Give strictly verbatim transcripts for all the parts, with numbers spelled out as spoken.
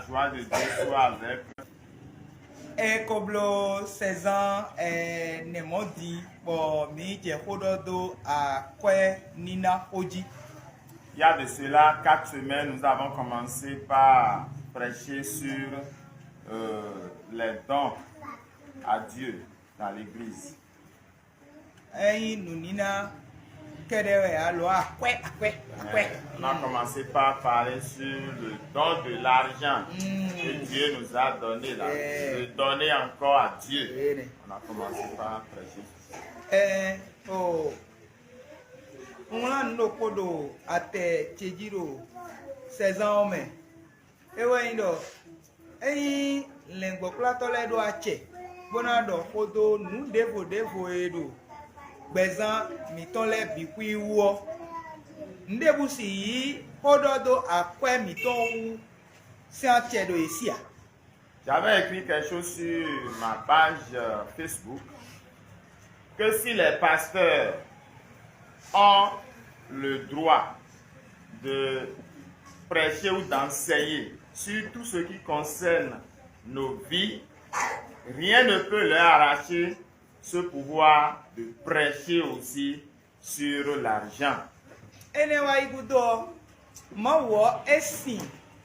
Joie de Dieu soit avec. E ko bló sɛzán ɛ nɛmɔ̌di bɔ mǐ jɛ xó ɖɔ dó akwɛ́ níná xó jí. Il y a de cela quatre semaines, nous avons commencé par prêcher sur euh, les dons à Dieu dans l'église. Ényí nǔníná kɛ́ɖɛ́ wɛ alo akwɛ́ akwɛ́ akwɛ́. On a commencé par parler sur le don de l'argent que Dieu nous a donné là. Le donner encore à Dieu. On a commencé par prêcher. Ɛ o un wlán nǔ ɖokpó ɖo atɛ ce jí ɖo sɛzán ɔ́ mɛ. É wɛ nyí ɖɔ ényí lɛ̌ngbɔ́kplátɔ́ lɛ́ɛ ɖó acɛ bó ná ɖɔ xó dó nǔ ɖěvo ɖěvo e ɖo gbɛzán mǐtɔn lɛ́ɛ bǐ xwí wú ɔ́, nǔɖébǔ sixú yí xó ɖɔ dó akwɛ́ mǐtɔn wú sín acɛ ɖo yě sí ǎ. J'avais écrit quelque chose sur ma page euh, Facebook que si les pasteurs ont le droit de prêcher ou d'enseigner sur tout ce qui concerne nos vies, rien ne peut leur arracher ce pouvoir de prêcher aussi sur l'argent. Énɛ́ wá yi gúdo ɔ́, Mawu ɔ́ é sin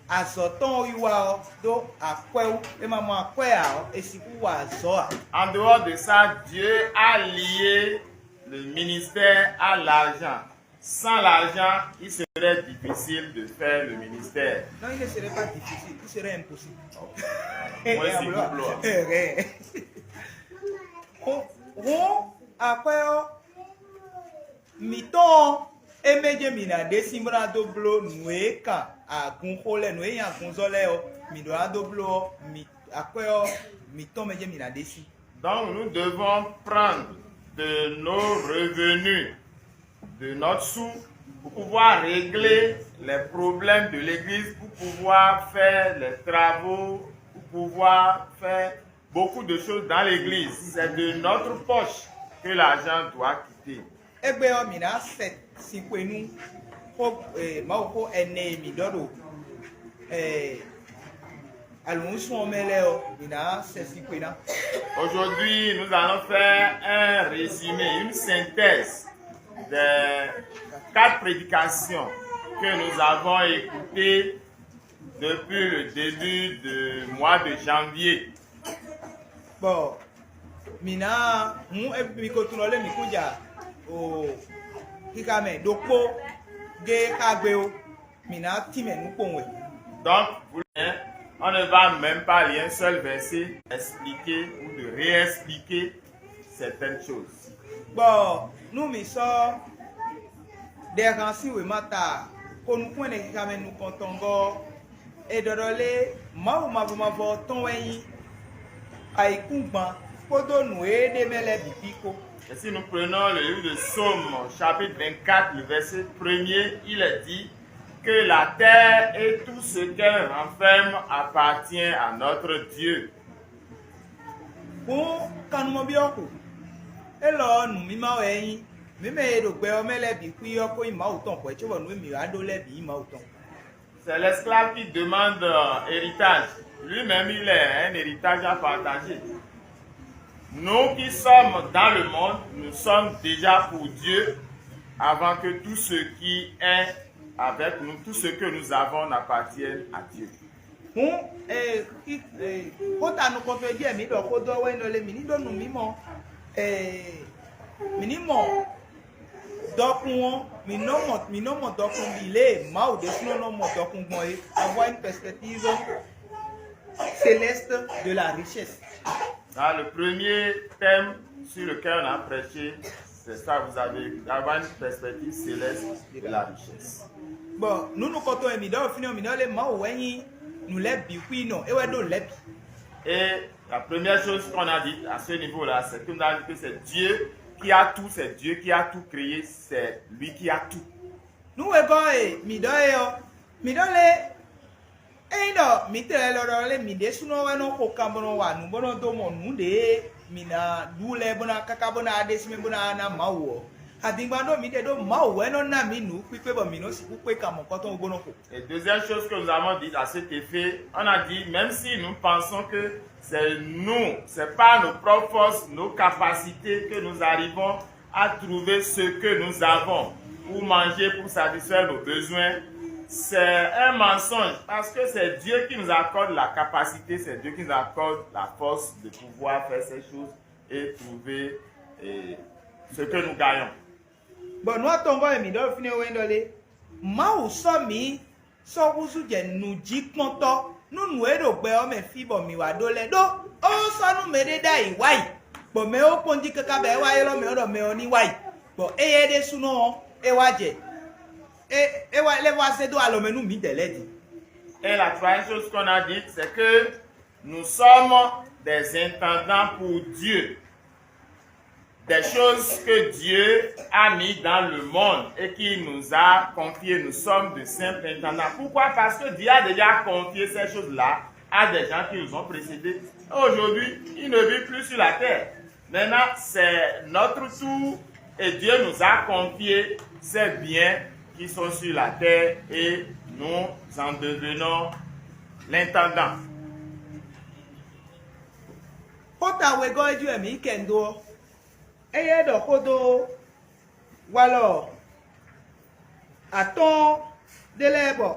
azɔ̌ tɔn ɔ́ yi wá ɔ́ dó akwɛ́ wú. É ma mɔ akwɛ́ ǎ ɔ́, è sixú wa azɔ̌ ǎ. En dehors de ça, Dieu a lié le ministère à l'argent. Sans l'argent, il serait difficile de faire le ministère. Non, il ne serait pas difficile, il serait impossible. Moi, c'est double. Hɔn akwɛ́ ɔ́ mǐtɔn ɔ́, é mɛ jɛ́n mǐ ná ɖe sín bó ná dó bló nǔ e kan agunxó lɛ́ɛ, nǔ e nyí agunzɔ́ lɛ́ɛ ɔ́, mǐ ɖó ná dó bló ɔ́, mǐ akwɛ́ ɔ́ mǐtɔn mɛ jɛ́n mǐ ná ɖe sín. Donc nous devons prendre de nos revenus, de notre sou, pour pouvoir régler les problèmes de l'église, pour pouvoir faire les travaux, pour pouvoir faire beaucoup de choses dans l'église. C'est de notre poche que l'argent doit quitter. Égbé ɔ́, mǐ ná sɛ sin xwe nú xó Mawu xó ɛnɛ e mǐ ɖɔ ɖo alǔnsun ɔ́ mɛ lɛ́ɛ ɔ́, mǐ ná sɛ sin xwe ná. Aujourd'hui, nous allons faire un résumé, une synthèse des quatre prédications que nous avons écoutées depuis le début du mois de janvier. Bɔ mǐ ná hun mi ko tunɔ lé mǐ kún ja o xixa mɛ ɖokpó gé xá gbé ó, mǐ ná tínmɛ nǔ kpowun wɛ. Donc, vous, hein, on ne va même pas lire un seul verset, expliquer ou de réexpliquer certaines choses. Bɔ nú mǐ sɔ́ ɖɛhan sín wěma ta xo nukún ɛnɛ xixa mɛ nukɔntɔngɔ́ ɔ́, è ɖɔ ɖɔ lé Mawu mavɔ mavɔ ɔ́ tɔn wɛ nyí ayǐkúngban kpódó nǔ e ɖ'é mɛ lɛ́ɛ bǐ kpó. Et si nous prenons le livre de Psaume, chapitre vingt-quatre, le verset premier, il est dit que la terre et tout ce qu'elle renferme appartient à notre Dieu. Hǔn kannumɔbyɔ́ xo, élɔ́ ɔ́ nǔmímá wɛ é nyí. Mǐ mɛ e ɖo gbɛ ɔ́ mɛ lɛ́ɛ bǐ xwí ɔ́ ko nyí Mawu tɔn hwɛ̌ cóbɔ nǔ e mǐ wá ɖó lɛ́ɛ bǐ nyí Mawu tɔn. C'est l'esclave qui demande euh, héritage. Lui-même, il est un héritage à partager. Nous qui sommes dans le monde, nous sommes déjà pour Dieu avant que tout ce qui est avec nous, tout ce que nous avons n'appartienne à Dieu. Hǔn xota nukɔntɔn e jí wɛ mǐ ɖɔ xó dó ɔ́ wɛ nyí ɖɔ lé mǐ ní ɖó nǔmímɔ mǐ ní mɔ dɔkun ɔ́, mǐ nɔ mɔ mǐ nɔ mɔ dɔkun bǐ lě e Mawu ɖésúnɔ nɔ mɔ dɔkun gbɔn é. Avoir une perspective céleste de la richesse. Dans le premier thème sur lequel on a prêché, c'est ça, vous avez avoir une perspective céleste de la richesse. Bon, nǔ nukɔntɔn e mǐ ɖɔ ɖo fínɛ́ ɔ́, mǐ ɖɔ lé Mawu wɛ nyí nǔ lɛ́ɛ bǐ xwínɔ, é wɛ ɖó nǔ lɛ́ɛ bǐ. Et la première chose qu'on a dit à ce niveau-là, c'est qu'on a dit que c'est Dieu qui a tout, c'est Dieu qui a tout créé, c'est lui qui a tout. Nǔ wegɔ́ e mǐ ɖɔ é ɔ́, mǐ ɖɔ lé ényí ɖɔ mǐ tlɛ lɔ ɖɔ lé mǐ ɖésúnɔ wɛ nɔ xo kan bó nɔ wa nǔ bó nɔ dó mɔ nǔ ɖě e mǐ ná ɖu lɛ́ɛ bó ná káká bó ná ɖésú mɛ bó ná ná Mawu ɔ́, Adingban ɖó mǐ ɖe ɖó Mawu wɛ nɔ ná mǐ nǔ kpíkpé bɔ mǐ nɔ sixú kpé kan mɔ̌kɔtɔn gúgbónɔ xo. Et deuxième chose que nous avons dit à cet effet, on a dit, même si nous pensons que c'est nous, c'est pas nos propres forces, nos capacités que nous arrivons à trouver ce que nous avons pour manger, pour satisfaire nos besoins, c'est un mensonge parce que c'est Dieu qui nous accorde la capacité, c'est Dieu qui nous accorde la force de pouvoir faire ces choses et trouver eh, ce que nous gagnons. Bɔ nǔ atɔngɔ́ e mǐ ɖɔ ɖo fínɛ́ wɛ nyí ɖɔ lé: Mawu sɔ́ mǐ sɔ́ húzú jɛ nǔjíkpɔ́ntɔ́ nú nǔ e ɖo gbɛ ɔ́ mɛ fí bɔ mǐ wá ɖó lɛ́ɛ ɖó. Ó sɔ́ nú mɛɖé ɖ'ayǐ wá yi, bɔ mɛ e ó kpɔ́n jí káká bɔ é wá ylɔ́ mɛ ɔ́ ɖɔ mɛ ɔ́ ní wá yi, bɔ éyɛ́ ɖésúnɔ ɔ́, é wá jɛ é é wá lɛ́ wá zé dó alɔ mɛ nú mǐdɛɛ lɛ́ɛ din. Et la troisième chose qu'on a dit, c'est que nous sommes des intendants pour Dieu. Des choses que Dieu a mis dans le monde et qu'il nous a confiées, nous sommes de simples intendants. Pourquoi? Parce que Dieu a déjà confié ces choses-là à des gens qui nous ont précédés. Aujourd'hui, ils ne vivent plus sur la terre. Maintenant, c'est notre tour et Dieu nous a confié ces biens qui sont sur la terre et nous en devenons l'intendant. Xóta wegɔ́ e jí wɛ mǐ kɛ dó ɔ́, éyɛ́ ɖɔ xó dó walɔ atɔ́ɔ́n ɖé lɛ́ɛ bɔ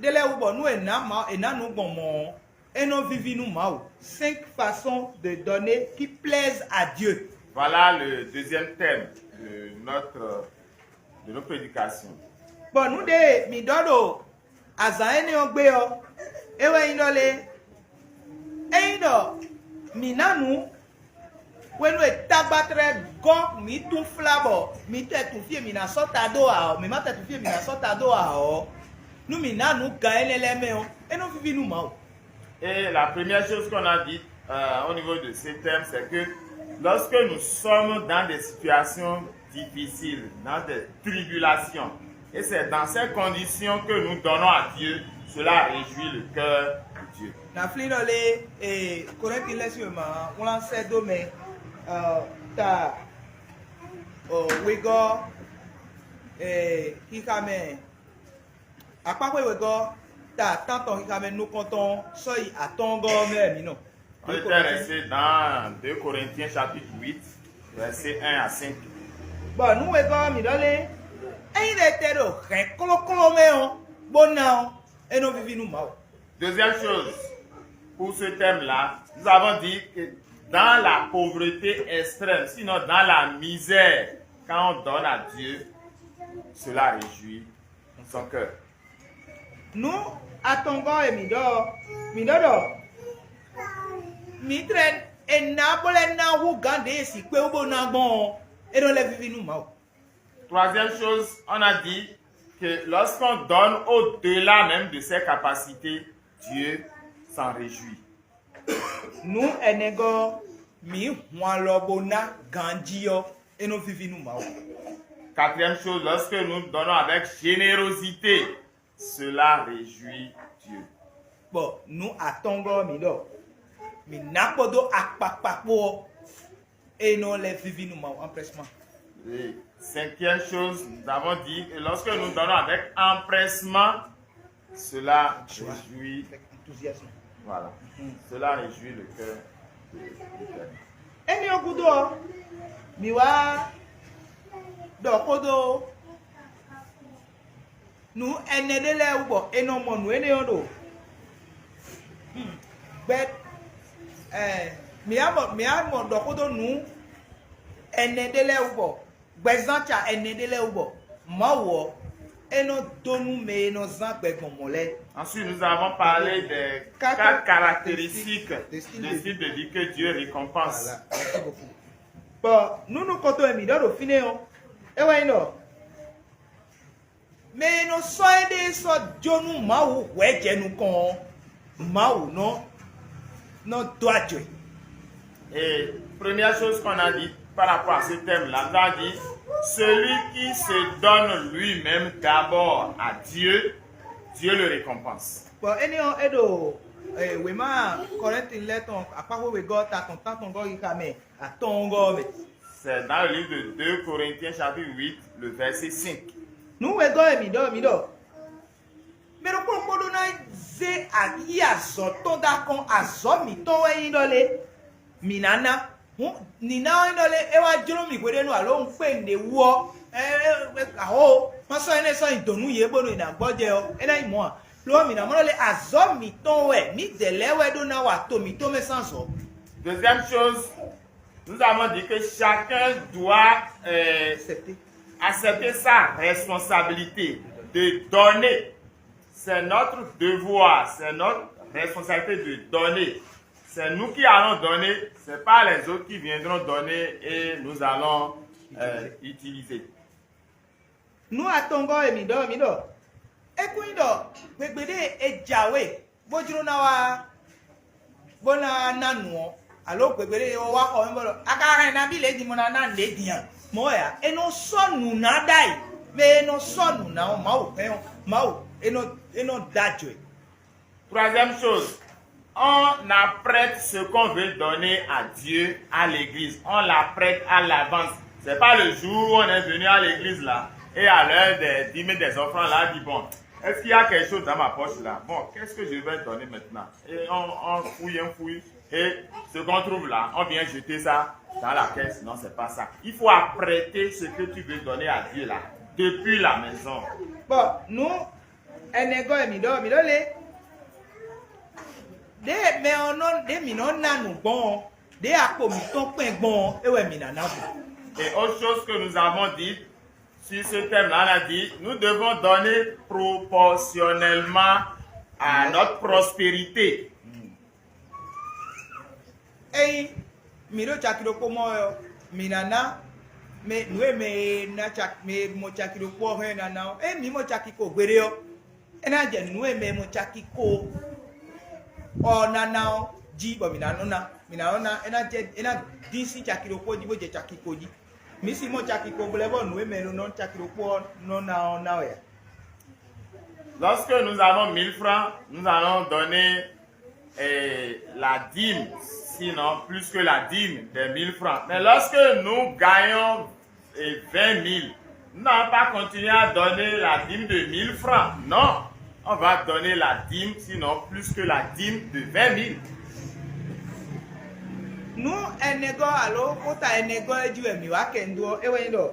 ɖé lɛ́ɛ wú bɔ nú è nǎ Mawu è nǎ nǔ gbɔn mɔ̌ ɔ́, é nɔ víví nú Mawu. Cinq façons de donner qui plaisent à Dieu. Voilà le deuxième thème de notre de nos prédications. Bɔ nǔ ɖé mǐ ɖɔ ɖo azǎn énɛ́ ɔ́ gbe ɔ́, é wɛ nyí ɖɔ lé: ényí ɖɔ mǐ ná nǔ hwenu e tagbatlɛ gɔ́ mǐ túnflá bɔ mǐ tɛ tunwun fí e mǐ ná sɔ́ ta dó ǎ ɔ́, mǐ ma tɛ tunwun fí e mǐ ná sɔ́ ta dó ǎ ɔ́, nú mǐ ná nǔ gan énɛ́ lɛ́ɛ mɛ ɔ́, é nɔ víví nú Mawu. Et la première chose qu'on a dit euh, au niveau de ce thème, c'est que lorsque nous sommes dans des situations difficiles, dans des tribulations, et c'est dans ces conditions que nous donnons à Dieu, cela réjouit le cœur de Dieu. Naflí ɖɔ lé e Korinti lɛ́ sín wěma wlán sɛ́ dó mɛ ta wegɔ́ xixa mɛ. Akpáxwé wegɔ́ ta tántɔn xixa mɛ nukɔntɔn sɔ́ yi atɔ́ɔ́ngɔ́ ɔ́ mɛ wɛ mǐ nɔ. On était resté dans deux Corinthiens chapitre huit, verset un à cinq. Bɔ nǔ wegɔ́ ɔ́ mǐ ɖɔ lé: ényí ɖe te ɖo hɛ̌n klókló mɛ ɔ́, bó ná ɔ́, é nɔ víví nú Mawu. Deuxième chose, pour ce thème-là, nous avons dit que dans la pauvreté extrême, sinon dans la misère, quand on donne à Dieu, cela réjouit son cœur. Nǔ atɔngɔ́ e mǐ ɖɔ ɔ́, mǐ ɖɔ ɖɔ mǐ tlɛ è nǎ bó lɛ́ ná hú gǎn ɖě e sǐ kpé wú bó ná gbɔn ɔ́, é nɔ lɛ́ víví nú Mawu. Troisième chose, on a dit que lorsqu'on donne au-delà même de ses capacités, Dieu s'en réjouit. Nǔ ɛnɛgɔ́ ɔ́, mǐ hun alɔ bó ná ganjí ɔ́, é nɔ víví nú Mawu. Quatrième chose, lorsque nous donnons avec générosité, cela réjouit Dieu. Bɔ nǔ atɔngɔ́ ɔ́ mǐ ɖɔ mǐ ná kpódó akpakpa kpó ɔ́, é nɔ lɛ́ víví nú Mawu empressement. Et cinquième chose, nous avons dit que lorsque nous donnons avec empressement, cela réjouit. Avec enthousiasme. Voilà. Cela réjouit le cœur de l'Éternel. Éní ɔ́ gúdo ɔ́, mǐ wá ɖɔ xó dó nǔ ɛnɛ ɖé lɛ́ɛ wú bɔ è nɔ mɔ nǔ énɛ́ ɔ́ ɖo gbɛ mǐ á mɔ mǐ á mɔ ɖɔ xó dó nǔ ɛnɛ ɖé lɛ́ɛ wú bɔ gbɛzán ca ɛnɛ ɖé lɛ́ɛ wú bɔ Mawu ɔ́, é nɔ dó nú mɛ e nɔ zán gbɛ gbɔn mɔ̌ lɛ́ɛ. Ensuite, nous avons parlé des quatre caractéristiques de style de vie que Dieu récompense. Voilà, merci beaucoup. Bɔ nǔ nukɔntɔn e mǐ ɖɔ ɖo fínɛ́ ɔ́, é wɛ nyí ɖɔ mɛ e nɔ sɔ́ éɖée sɔ́ jó nú Mawu hwɛ̌ jɛ nukɔn ɔ́, Mawu nɔ nɔ dó ajɔ ɛ. Et première chose qu'on a dit par rapport à ce thème-là, on a dit, celui qui se donne lui-même d'abord à Dieu, Dieu le récompense. Bɔ énɛ́ ɔ́, é ɖo wěma Kɔlɛ́ntin lɛ́ɛ tɔn akpáxwé wegɔ́ ta tɔn tántɔngɔ́ xixa mɛ atɔ́ɔ́ngɔ́ ɔ́ mɛ. C'est dans le livre de deux Corinthiens chapitre huit, le verset cinq. Nǔ wegɔ́ e mǐ ɖɔ mǐ ɖɔ: mɛ ɖokpó ɖokpó ɖó ná zé yí azɔ̌ tɔn dó akɔ́n, azɔ̌ mǐtɔn wɛ nyí ɖɔ lé, mǐ ná ná. Hǔn nǐná ɔ́ nyí ɖɔ lé, é wá jló mì hweɖénu alo un kpé nǔɖé wú ɔ́, aho, má sɔ́ énɛ́ sɔ́ nyi dǒ nú yě bónú è nǎ gbɔjɛ́ ɔ́, é ná nyí mɔ̌ a? Lo ɔ́, mǐ ná mɔ ɖɔ lé, azɔ̌ mǐtɔn wɛ mǐdɛɛ lɛ́ɛ wɛ ɖó ná wa to mǐtɔn mɛ sín azɔ̌. Deuxième chose, nous avons dit que chacun doit euh, accepter sa responsabilité de donner. C'est notre devoir, c'est notre responsabilité de donner. C'est nous qui allons donner, c'est pas les autres qui viendront donner et nous allons euh, utiliser. Nú atɔngɔ́ e mǐ ɖɔ mǐ ɖɔ: é kún nyí ɖɔ gbegbe ɖé e jǎwe bó jló ná wá bó ná ná nǔ ɔ́, alo gbegbe ɖé e wá xɔ mɛ bó ɖɔ: a ka hɛn nabí lě din bó ná ná nǔɖé din a? Mɔ̌ wɛ ǎ, è nɔ sɔ́ nǔ ná ɖ'ayǐ. Mɛ e nɔ sɔ́ nǔ ná ɔ́, Mawu hɛn ɔ́, Mawu é nɔ é nɔ dó ajɔ ɛ. Troisième chose, on apprête ce qu'on veut donner à Dieu, à l'église. On l'apprête à l'avance. C'est pas le jour où on est venu à l'église là, et à l'heure des dîmes et des offrandes là, on dit, bon, est-ce qu'il y a quelque chose dans ma poche là? Bon, qu'est-ce que je vais donner maintenant? Et on, on fouille, on fouille, et ce qu'on trouve là, on vient jeter ça dans la caisse. Non, c'est pas ça. Il faut apprêter ce que tu veux donner à Dieu là, depuis la maison. Bon, nous, Ɛnɛgɔ́ wɛ mǐ ɖɔ mǐ ɖɔ lé. Ɖěe mɛ ɔ́ nɔ ɖě mǐ nɔ ná nǔ gbɔn ɔ́, ɖěe akpo mǐtɔn kpɛn gbɔn ɔ́, é wɛ mǐ ná ná gbɔn. Et autre chose que nous avons dit sur ce thème-là, on a dit, nous devons donner proportionnellement à notre prospérité. Ényí mǐ ɖo caki ɖokpó mɔ wɛ ɔ́, mǐ ná ná mɛ nǔ e mɛ e ná caki mɛ e mɔ caki ɖokpó ɔ́ hɛn ná ná ɔ́. Ényí mǐ mɔ caki ko gbeɖé ɔ́, é ná jɛ nǔ e mɛ e mɔ caki ko ɔ́ ná ná ɔ́ jí, bɔ mǐ ná nɔ ná. Mǐ ná nɔ ná, é ná jɛ é ná dín sín caki ɖokpó jí bó jɛ caki ko jí. Mǐ si mɔ caki ko gblɛ́ bɔ nǔ e mɛ e nɔ caki ɖokpó ɔ́ nɔ ná ɔ́ ná wɛ ǎ. Lorsque nous avons mille francs, nous allons donner eh, la dîme, sinon plus que la dîme des mille francs. Mais lorsque nous gagnons eh, vingt mille, nous n'allons pas continuer à donner la dîme de mille francs. Non, on va donner la dîme, sinon plus que la dîme de vingt mille. Nú ɛnɛgɔ́ alo xóta ɛnɛgɔ́ e jí wɛ mǐ wá kɛ nú ɔ́, é wɛ nyí ɖɔ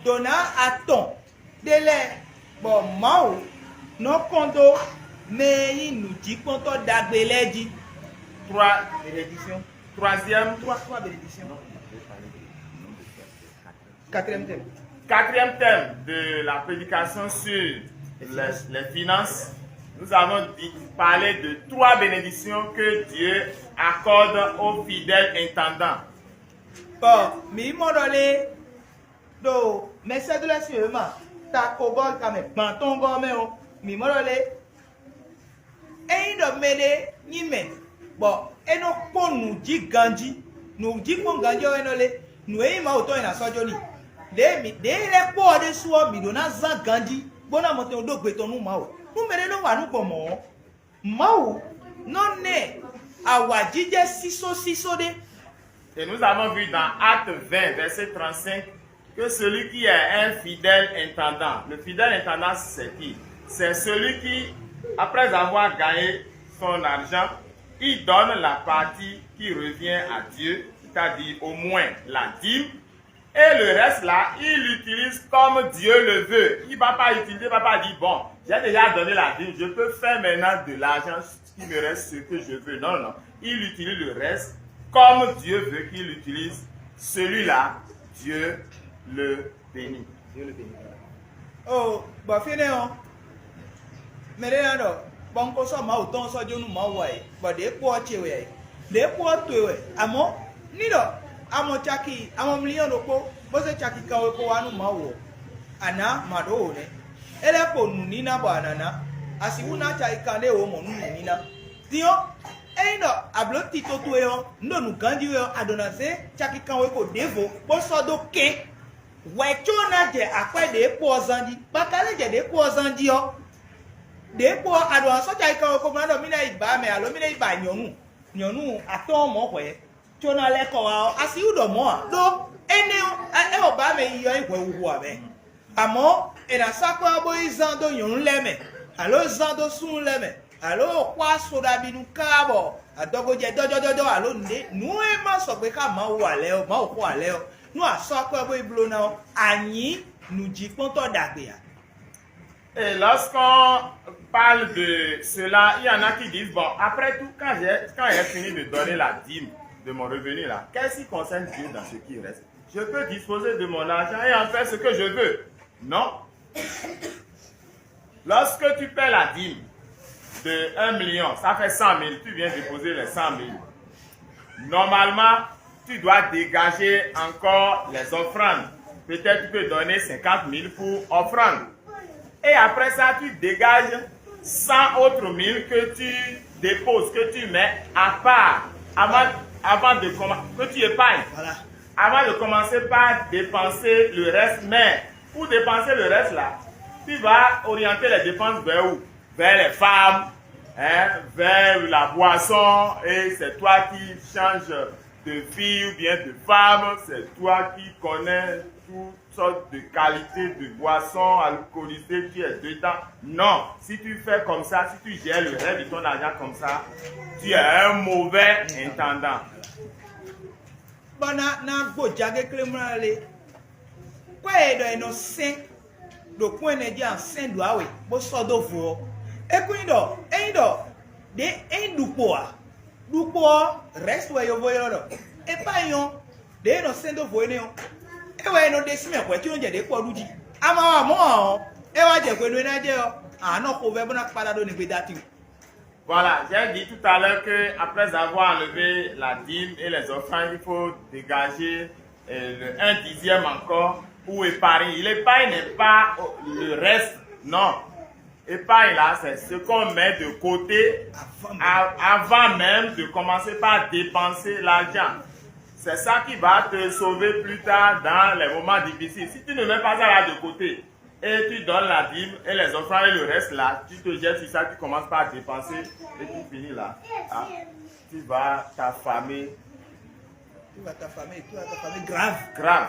dǒ ná atɔn ɖé lɛ́ɛ, bɔ Mawu nɔ kɔn dó mɛ e nyí nǔjíkpɔ́ntɔ́ ɖagbe lɛ́ɛ jí. Trois bénédictions. Troisième. Trois, trois bénédictions. Quatrième thème. Quatrième thème de la prédication sur les, les finances. Nous avons dit, parlé de trois bénédictions que Dieu accorde aux fidèles intendants. Bɔ mǐ mɔ ɖɔ lé ɖo mɛsɛ́dó lɛ́ɛ sín wěma ta kobɔ́ tamɛ gbantɔ́ngɔ́ mɛ ɔ́, mǐ mɔ ɖɔ lé ényí ɖɔ mɛɖé nyí mɛ bɔ é nɔ kpɔ́n nǔ jí ganjí, nǔ jí kpɔ́n ganjí ɔ́ wɛ nɔ lé nǔ e nyí Mawu tɔn e nǎ sɔ́ jó n'i. Ɖěe mǐ ɖěe lɛ́ɛ kpó ɔ́ ɖésú ɔ́, mǐ ɖó ná zán ganjí bó ná mɔ tɛn ɖó gbe tɔn nú Mawu. Nú mɛɖé nɔ wa nǔ gbɔn mɔ̌ ɔ́, Mawu nɔ nɛ awǎjijɛ sísósísó ɖé. Et nous avons vu dans Acte vingt, verset trente-cinq, que celui qui est un fidèle intendant, le fidèle intendant, c'est qui? C'est celui qui, après avoir gagné son argent, il donne la partie qui revient à Dieu, c'est-à-dire au moins la dîme, et le reste là, il utilise comme Dieu le veut. Il ne va pas utiliser, il ne va pas dire, bon, j'ai déjà donné la dîme, je peux faire maintenant de l'argent, ce qui me reste, ce que je veux. Non, non, non. Il utilise le reste comme Dieu veut qu'il utilise. Celui-là, Dieu le bénit. Dieu le bénit. Oh, bɔ fínɛ́ ɔ́, mɛ ɖé ná ɖɔ, bɔ un ko sɔ́ Mawu tɔn sɔ́ jó nú Mawu ǎ é, bɔ ɖě kpó ɔ́ ce wɛ ǎ é, ɖě kpó ɔ́ towe wɛ. Amɔ̌, ní ɖɔ a mɔ caki a mɔ mlínyɔ́ ɖokpó, bó zé caki kanwe ko wá nú Mawu ɔ́, a nǎ mǎ ɖó wǒ nɛ́. É lɛ́ kpo nǔníná bɔ a nǎ ná, a sixú ná caki kanɖé wǒ mɔ̌ nú nǔníná. Din ɔ́, ényí ɖɔ a blǒ tito towe ɔ́, nǔ ɖo nǔ ganjí we ɔ́, a ɖǒ ná zé caki kanwe ko ɖěvo bó sɔ́ dó kɛ́n. Hwɛ có ná jɛ akwɛ́ ɖě kpó ɔ́ zán jí. Bɔ a ka lɛ́ jɛ ɖě kpó ɔ́ zán jí ɔ́, ɖě kpó ɔ́, a ɖǒ ná sɔ́ caki kanwe ko mlá ɖɔ mì ná yi ba mɛ alo mì ná yi ba nyɔ̌nu. Nyɔ̌nu atɔ́ɔ́n mɔ̌ hwɛ̌, có ná lɛ́ kɔ wá ɔ́, a sixú ɖɔ mɔ̌ ǎ. Ɖó énɛ́ ɔ́, é ɔ́ ba mɛ yiyi ɔ́ nyí hwɛhuhu ǎ mɛ. Amɔ̌, è nǎ sɔ́ akwɛ́ ɔ́ bó yi zán dó nyɔ̌nu lɛ́ɛ mɛ, alǒ zán dó súnnu lɛ́ɛ mɛ, alǒ xwá soɖabi nú káá bɔ adɔgo jɛ dɔ́jɔ́dɔ́jɔ́, alǒ nǔɖé nǔ e ma sɔgbe xá Mawu ǎ lɛ́ɛ ɔ́, Mawu xó ǎ lɛ́ɛ ɔ́, nú a sɔ́ akwɛ́ bó yi bló ná ɔ́, a nyǐ nǔjíkpɔ́ntɔ́ ɖagbe ǎ. Et lorsqu'on parle de cela, il y en a qui disent, bon, après tout, quand j'ai, quand j'ai fini de donner la dîme de mon revenu là, qu'est-ce qui concerne Dieu dans ce qui reste? Je peux disposer de mon argent et en faire ce que je veux. Non. Lorsque tu paies la dîme de un million, ça fait cent mille, tu viens déposer les cent mille. Normalement, tu dois dégager encore les offrandes. Peut-être tu peux donner cinquante mille pour offrande. Et après ça, tu dégages cent autres mille que tu déposes, que tu mets à part avant, avant de commencer, que tu épargnes. Voilà. Avant de commencer par dépenser le reste. Mais pour dépenser le reste là, tu vas orienter les dépenses vers où? Vers les femmes, hein, vers la boisson, et c'est toi qui changes de fille ou bien de femme, c'est toi qui connais toutes sortes de qualités de boissons alcoolisées, tu es dedans. Non, si tu fais comme ça, si tu gères le reste de ton argent comme ça, tu es un mauvais intendant. Bɔ ná ná gbo jagéklé mlá lé. Kwɛ e ɖɔ è nɔ sɛn ɖo kún ɛnɛ jí a sɛn ɖo awe bó sɔ́ dó vo ɔ́, é kún nyí ɖɔ ényí ɖɔ ɖě é nyí ɖukpo ǎ. Ɖukpo ɔ́, rɛ́st wɛ yovo ylɔ́ ɖɔ é pa nyɔ́. Ɖě è nɔ sɛn dó vo énɛ́ ɔ́, é wɛ è nɔ ɖe sín mɛ hwɛ̌ có nɔ jɛ ɖě kpɔ ɖu jí. A ma wa mɔ̌ ǎ ɔ́, é wá jɛ hwenu e ná jɛ ɔ́, a nǎ nɔ xovɛ́ bó ná kpáɖá ɖó nɛgbédá tín. Voilà, j'ai dit tout à l'heure que après avoir enlevé la dîme et les offrandes, il faut dégager euh, le un dixième encore pour épargner. Il épargne n'est pas le reste, non. Épargne là, c'est ce qu'on met de côté avant même de commencer par dépenser l'argent. C'est ça qui va te sauver plus tard dans les moments difficiles. Si tu ne mets pas ça là de côté, et tu donnes la dîme et les offrandes et le reste là, tu te jettes sur ça, tu commences par dépenser et tu finis là. Ah, tu vas t'affamer. Tu vas t'affamer, tu vas t'affamer grave. Grave.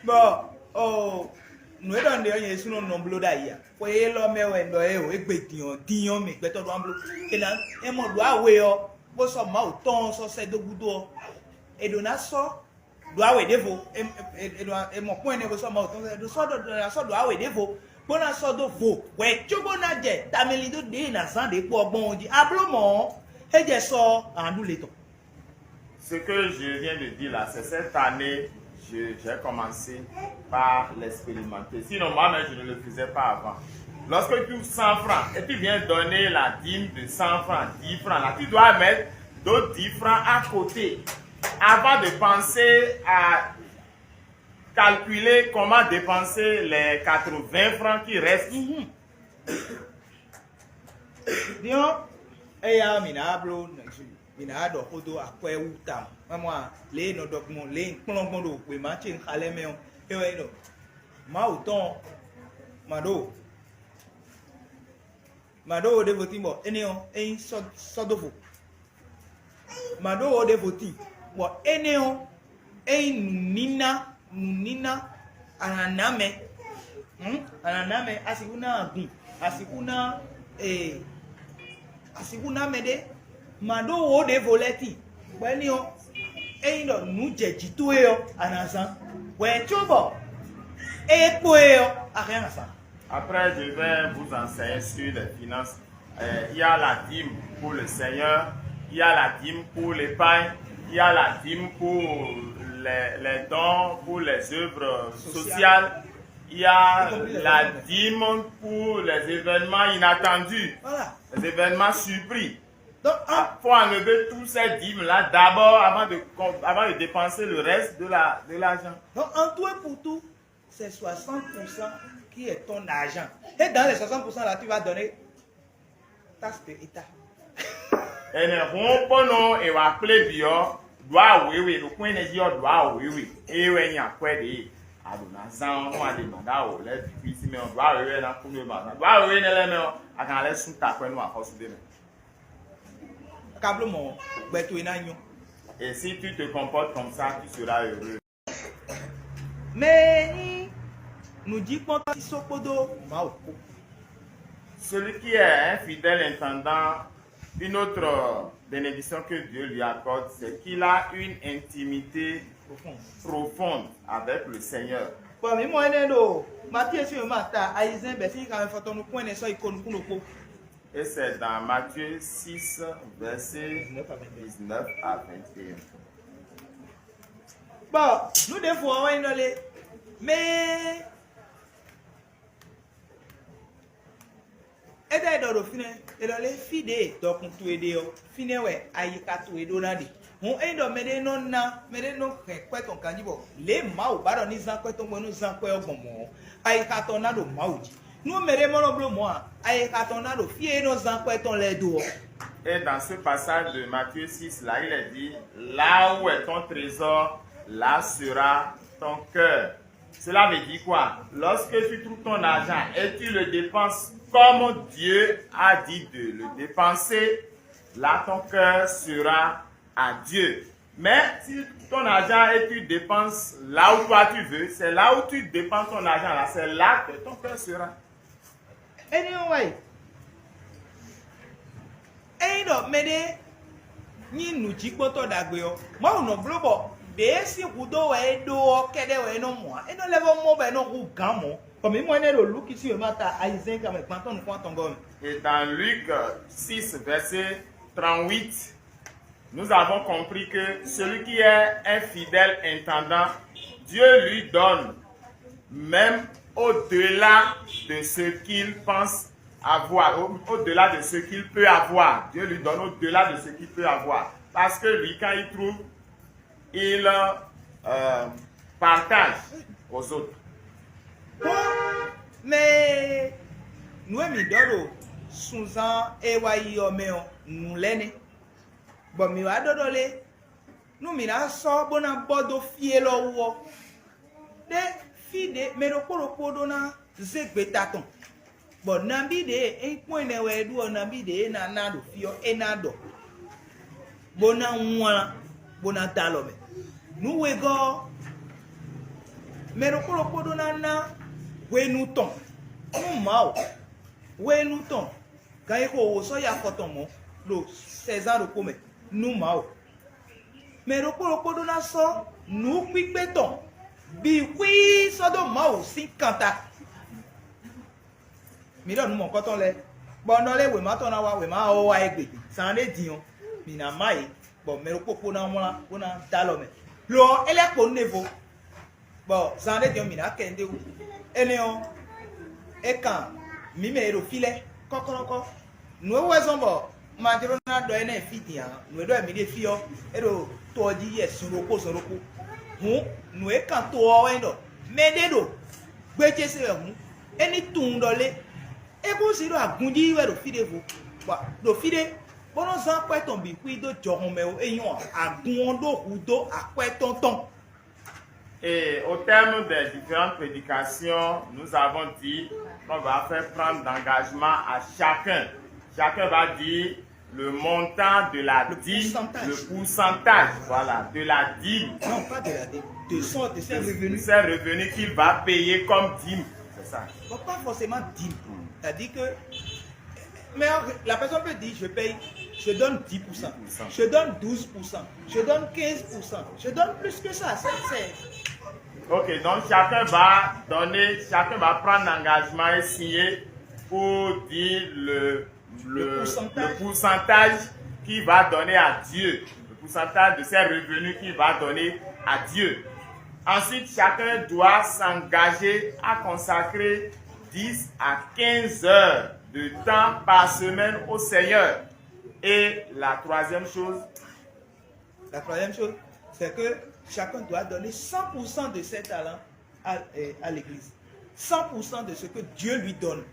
Bon, oh, nǔ e ɖɔ nǔɖé ɔ́ nyɛ ɖésúnɔ nɔ bló ɖ'ayǐ a? Xwe élɔ́ mɛ wɛ un ɖɔ é o, égbé din ɔ́, din ɔ́ mɛ gbɛtɔ́ ɖó ambló. É ná é mɔ ɖǒ awe ɔ́, bó sɔ́ Mawu tɔn ɔ́ sɔ́ sɛ́ dó gúdo ɔ́, è ɖǒ ná sɔ́ ɖǒ awe ɖěvo, è mɔ kpɔ́n ɛnɛ bó sɔ́ Mawu tɔn sɛ́ ɖó sɔ́ ɖɔ ná sɔ́ ɖǒ awe ɖěvo, bó ná sɔ́ dó vo hwɛ̌ cóbó ná jɛ tamɛlídó ɖě e è nǎ zán ɖě kpó ɔ́ gbɔn ɔ́ jí. A bló mɔ̌ ɔ́, é jɛ sɔ ɔ́, a nǎ ɖu le tɔn. Ce que je viens de dire là, c'est cette année, je- j'ai commencé par l'expérimenter. Sinon, moi-même, je ne le faisais pas avant. Lorsque tu ouvres cent francs et tu viens donner la dîme de cent francs, dix francs, là, tu dois mettre d'autres dix francs à côté avant de penser à calculer comment dépenser les quatre-vingts francs qui restent. Diɔn, eya mǐ ná bló nɛ̌gbé. Mi ná ɖɔ xó dó akwɛ́ wú tawun. Mɛmɔ a, lě e nɔ ɖɔ gbɔn, lě e un kplɔ́n gbɔn ɖo wěma ce un xa lɛ́ɛ mɛ ɔ́, é wɛ nyí ɖɔ Mawu tɔn ma ɖo ma ɖó wo ɖěvo tín bɔ énɛ́ ɔ́, é nyí sɔ́- sɔ́dóvo. Ma ɖó wo ɖěvo tín bɔ énɛ́ ɔ́, é nyí nǔníná nǔníná a nǎ ná mɛ. Hǔn a nǎ ná mɛ, a sixú ná agun, a sixú ná ee, a sixú ná mɛ ɖé. Ma ɖó wo ɖěvo lɛ́ɛ tíin, bɔ éní ɔ́, ényí ɖɔ nǔ jɛ jǐ towe ɔ́, a nǎ zán, bɔ è có bɔ é kpó e ɔ́, a hɛn a nǎ zán. Après, je vais vous enseigner sur les finances. Euh, il y a la dîme pour le Seigneur, il y a la dîme pour l'épargne, il y a la dîme pour les, les dons, pour les œuvres sociales, il y a la dîme pour les événements inattendus, Voilà. Les événements surpris. Donc, en- Ah, faut enlever tous ces dîmes-là d'abord avant de, com- avant de dépenser le reste de la de l'argent. Donc, en tout et pour tout, c'est soixante pour cent qui est ton argent. Et dans les soixante pour cent là, tu vas donner taxe de l'État. Ene hun kpɔnɔ ewa kple bi ɔ ɖo awewe ɖo kún ɛnɛ jí ɔ ɖo awewe eye wɛ nyi akwɛ ɖe aɖo na zan ɔn ade ma ɖo awo lɛ bi si mɛ ɔ ɖo awewe na kún ɖo ma ɖo awewe ne lɛ mɛ ɔ a kan lɛ sun ta kwɛ nu axɔsu ɖe mɛ. Ka bló mɔ̌, gbɛ towe ná nyɔ́. Et si tu te comportes comme ça, tu seras heureux. Mɛ e nyí nǔjíkpɔ́ntɔ́ sísó kpódó Mawu kpó. Celui qui est un fidèle intendant, une autre bénédiction que Dieu lui accorde, c'est qu'il a une intimité profonde avec le Seigneur. Bɔ mǐ mɔ énɛ́ ɖo Matíe sín wěma ta ayizɛ́n bɛ̌ sín xixanɔ fɔtɔn nukún ɛnɛ sɔ́ yi ko nukún ɖokpó. Et c'est dans Matthieu six, verset dix-neuf à vingt et un. Bɔ nǔ ɖěvo ɔ́ wɛ nyí ɖɔ lé, mɛ e é ɖɔ é ɖɔ ɖo fínɛ́, é ɖɔ lé fí ɖě dɔkun towe ɖe ɔ́, fínɛ́ wɛ ayixa towe ɖó ná ɖe. Hǔn ényí ɖɔ mɛɖé nɔ ná mɛɖé nɔ hɛn kwɛ́ tɔn ganjí bɔ lě e Mawu ba ɖɔ ní zán kwɛ́ tɔn gbɔn é nɔ zán kwɛ́ ɔ́ gbɔn mɔ̌ ɔ́, ayixa tɔn ná ɖo Mawu jí. Nú mɛɖé mɔ nɔ bló mɔ̌ ǎ, ayixa tɔn ná ɖo fí e é nɔ zán kwɛ́ tɔn lɛ́ɛ dó ɔ́. Et dans ce passage de Matthieu six, là, il est dit, là où est ton trésor, là sera ton cœur. Cela veut dire quoi? Lorsque tu trouves ton argent et tu le dépenses comme Dieu a dit de le dépenser, là ton cœur sera à Dieu. Mais si ton argent et tu dépenses là où toi tu veux, c'est là où tu dépenses ton argent là, c'est là que ton cœur sera. Énɛ́ ɔ́ wɛ ényí ɖɔ mɛɖé nyí nǔjíkpɔ́ntɔ́ ɖagbe ɔ́, Mawu nɔ bló bɔ ɖě sín hudó wɛ é ɖó ɔ́ kɛ́ɖɛ́ wɛ é nɔ mɔ ǎ. É nɔ lɛ́ vɔ́ mɔ bɔ é nɔ hu gǎn mɔ̌. Bɔ mǐ mɔ énɛ́ ɖo Luki sín wěma ta ayizɛ́n kanmɛ gbantɔ́ nukún atɔngɔ́ mɛ. Et dans Luc six, verset trente-huit, nous avons compris que celui qui est un fidèle intendant, Dieu lui donne même au-delà de ce qu'il pense avoir, au- au-delà de ce qu'il peut avoir. Dieu lui donne au-delà de ce qu'il peut avoir. Parce que lui, quand il trouve, il euh, partage aux autres. Mɛ e nǔ e mǐ ɖɔ ɖo sunzán e wá yi ɔ́ mɛ ɔ́, nǔ lɛ́ɛ nɛ́, bɔ mǐ wá ɖɔ ɖɔ lé, nú mǐ ná sɔ́ bó ná bɔ dó fí élɔ́ wú ɔ́, ɖé fí ɖě mɛ ɖokpó ɖokpó ɖó ná zé gbeta tɔn, bɔ nabí ɖě e é nyí kpɔ́n ɛnɛ wɛ é ɖu ɔ́, nabí ɖě e ná ná ɖo fí ɔ́, é ná ɖɔ, bó ná wlán, bó ná dó alɔ mɛ. Nǔ wegɔ́ ɔ́, mɛ ɖokpó ɖokpó ɖó ná ná hwenu tɔn nú Mawu, hwenu tɔn gan e xo wǒ sɔ́ yi afɔ tɔn mɔ̌ ɖo sɛzán ɖokpó mɛ nú Mawu. Mɛ ɖokpó ɖokpó ɖó ná sɔ́ nǔkpíkpé tɔn bǐ xwíí sɔ́ dó Mawu sín kanta. Mǐ ɖɔ nǔ mɔ̌kɔtɔn lɛ́ɛ, bɔ un ɖɔ lé wěma tɔn ná wá, wěma ɔ́ wá égbé. Zǎn ɖé din ɔ́, mǐ ná má yě, bɔ mɛ ɖokpó kpó ná wlán, bó ná dó alɔ mɛ. Lo ɔ́, é lɛ́ kpo nú ɖěvo, bɔ zǎn ɖé din ɔ́, mǐ ná kɛ nú ɖé wú. Énɛ́ ɔ́, é kan mǐ mɛ e ɖo fí lɛ́ɛ kɔ́kɔ́kɔ́. Nǔ e wú wɛ zɔ́n bɔ un ma jló ná ɖɔ énɛ́ fí din ǎ. Nǔ e ɖɔ wɛ mǐ ɖe fí ɔ́, é ɖo to ɔ́ jí yɛ zɔn ɖokpó zɔn ɖokpó. Hǔn nǔ e kan to ɔ́ wɛ nyí ɖɔ mɛɖé ɖo gbé ce se wɛ hǔn, é ní tunwun ɖɔ lé. É kún si ɖo agun jí wɛ ɖo fí ɖěvo, bɔ ɖo fí ɖé, bó nɔ́ zán akwɛ́ tɔn bǐ xwí dó jɔhɔn mɛ ó. É nyɔ́ ǎ, agun ɔ́ ɖó hudó akwɛ́ tɔn tɔn. Et au terme des différentes prédications, nous avons dit qu'on va faire prendre d'engagement à chacun. Chacun va dire le montant de la Le dîme, pourcentage. Le pourcentage, voilà, de la dîme. Non, pas de la dîme. De son, de ses De revenus. Ses revenus qu'il va payer comme dîme. C'est ça. Bon, pas forcément dîme. C'est-à-dire que mais la personne peut dire, je paye, je donne dix pour cent, Dix pour cent. Je donne douze pour cent, je donne quinze pour cent, je donne plus que ça. C'est, c'est- Ok, donc chacun va donner, chacun va prendre l'engagement et signer pour dire le, Le pourcentage. Le pourcentage qu'il va donner à Dieu, le pourcentage de ses revenus qu'il va donner à Dieu. Ensuite, chacun doit s'engager à consacrer dix à quinze heures de temps par semaine au Seigneur. Et la troisième chose, La troisième chose, c'est que chacun doit donner cent pour cent de ses talents à, euh, à l'église. Cent pour cent de ce que Dieu lui donne.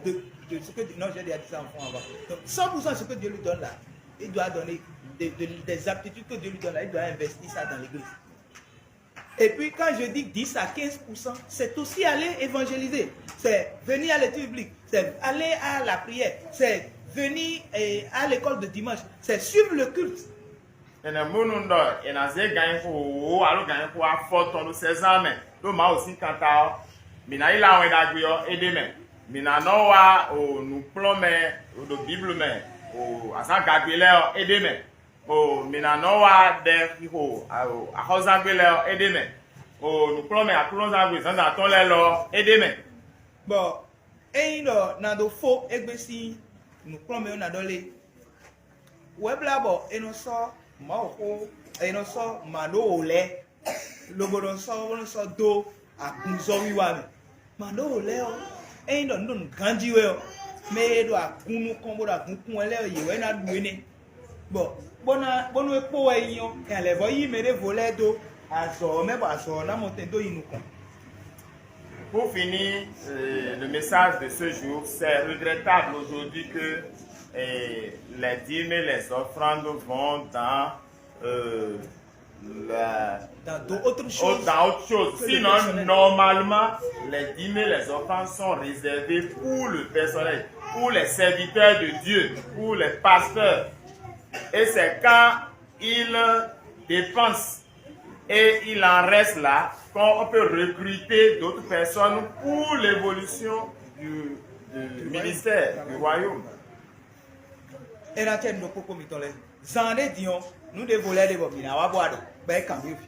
De, de ce que, non, j'ai déjà dit ça en fond avant. Donc, cent pour cent de ce que Dieu lui donne là, il doit donner de- de- des aptitudes que Dieu lui donne là, il doit investir ça dans l'église. Et puis, quand je dis dix à quinze pour cent, c'est aussi aller évangéliser. C'est venir à l'étude biblique. C'est aller à la prière. C'est Venir eh, à l'école de dimanche, c'est suivre le culte. Enɛ bónú ɖɔ è nǎ zé gǎnyixo wǒ alo gǎnyixo afɔtɔn ɖo sɛzán mɛ ɖó Mawu sín kanta ɔ́, mǐ ná yi lá Wɛn Ɖagbe ɔ́ é ɖ'é mɛ. Mǐ ná nɔ wá o nǔkplɔ́nmɛ ɖo Bíblu mɛ o azǎn gagbe lɛ́ɛ ɔ́ é ɖ'é mɛ. O mǐ ná nɔ wá ɖɛ xixo axɔ́zangbe lɛ́ɛ ɔ́ é ɖ'é mɛ. O nǔkplɔ́nmɛ aklúnɔzangbe zǎnzǎn tɔn lɛ́ɛ lɔ ɔ́ é ɖ'é mɛ. Bɔ ényí ɖɔ nado fó égbé sín nǔkplɔ́nmɛ ɔ́ ná ɖɔ lé? Wɛ̌blá bɔ è nɔ sɔ́ Mawuxó, è nɔ sɔ́ mǎɖówǒ lɛ́ɛ, lobo nɔ sɔ́ bó nɔ sɔ́ dó agunzɔ́wiwa mɛ. Mǎɖówǒ lɛ́ɛ ɔ́, ényí ɖɔ nǔ ɖo nǔ ganjí wɛ ɔ́, mɛ e ɖo agun nukɔn bó ɖo agun kún wɛ lɛ́ɛ ɔ́, yě wɛ ná ɖu énɛ́. Bɔ bó ná bónú é kpó wɛ nyí ɔ́, è nǎ lɛ́ vɔ́ yí mɛ ɖěvo lɛ́ɛ dó azɔ̌ ɔ́ mɛ bɔ azɔ̌ ɔ́ ná mɔ tɛn dó yi nukɔn. Pour finir, euh, le message de ce jour, c'est regrettable aujourd'hui que euh, les dîmes et les offrandes vont dans euh, la, Dans d'autres choses. Dans autre chose. Sinon, normalement, les dîmes et les offrandes sont réservées pour le personnel, pour les serviteurs de Dieu, pour les pasteurs. Et c'est quand ils dépensent et il en reste là qu'on peut recruter d'autres personnes pour l'évolution du, du ministère, du royaume. É ná cɛ nǔ ɖokpókpó mitɔn lɛ́ɛ. Zan ɖé din ɔ́, nǔ ɖěvo lɛ́ɛ ɖe bɔ mǐ ná wá bɔ aɖɔ, bɔ é kan mì fi.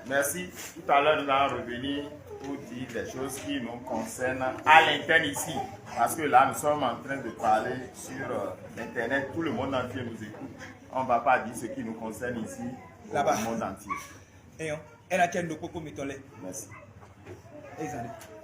Merci. Tout à l'heure, nous allons revenir pour dire des choses qui nous concernent à l'interne ici. Parce que là, nous sommes en train de parler sur euh, Internet. Tout le monde entier nous écoute. On ne va pas dire ce qui nous concerne ici au Là-bas. Monde entier. Eyɔn, é ná cɛ nǔ ɖokpókpó mitɔn lɛ́ɛ. Merci. É zan ɖé.